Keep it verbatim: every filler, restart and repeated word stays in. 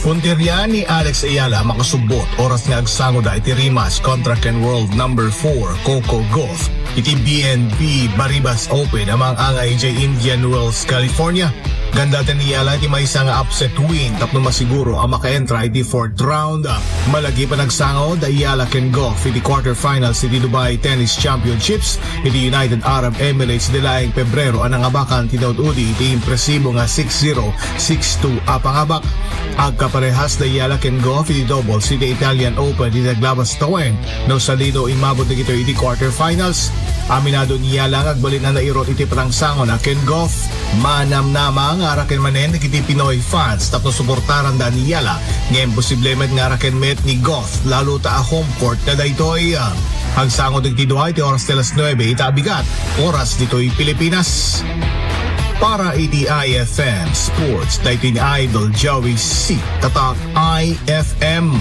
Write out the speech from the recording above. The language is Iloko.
Puntirya ni Alex Ayala makasubbot oras nga agsangoda iti rematch kontra ken world number four, Coco Gauff, iti B N P Paribas Open a mangangay idiay Indian Wells, California. Gandatan ni Ayala iti maysa nga upset win tapno masiguro a makaentra iti fourth round. Malagip a nagsangod da Ayala ken Gauff iti quarterfinals iti Dubai Tennis Championships iti United Arab Emirates iti laeng Pebrero a nangabakan ti naud-udi iti impresibo nga six zero, six two a pangabak. Agkaparehas da Ayala ken Gauff iti doubles iti Italian Open iti naglabas tawen, no salido immabot dagitoy iti quarterfinals. Aminado ni Ayala nga agbalin a nairut iti panangsangon a ken Gauff. Manamnama nga araken manen dagiti Pinoy fans tapno suportaranda ni Ayala, ngem posible met nga araken met ni Gauff, lalo ta a home court na daytoy. Agsango dagiti dua iti oras ti alas nuebe ita a bigat, oras ditoy Pilipinas. Para iti I F M Sports, daytoy ni Idol Joey C. Tatak I F M.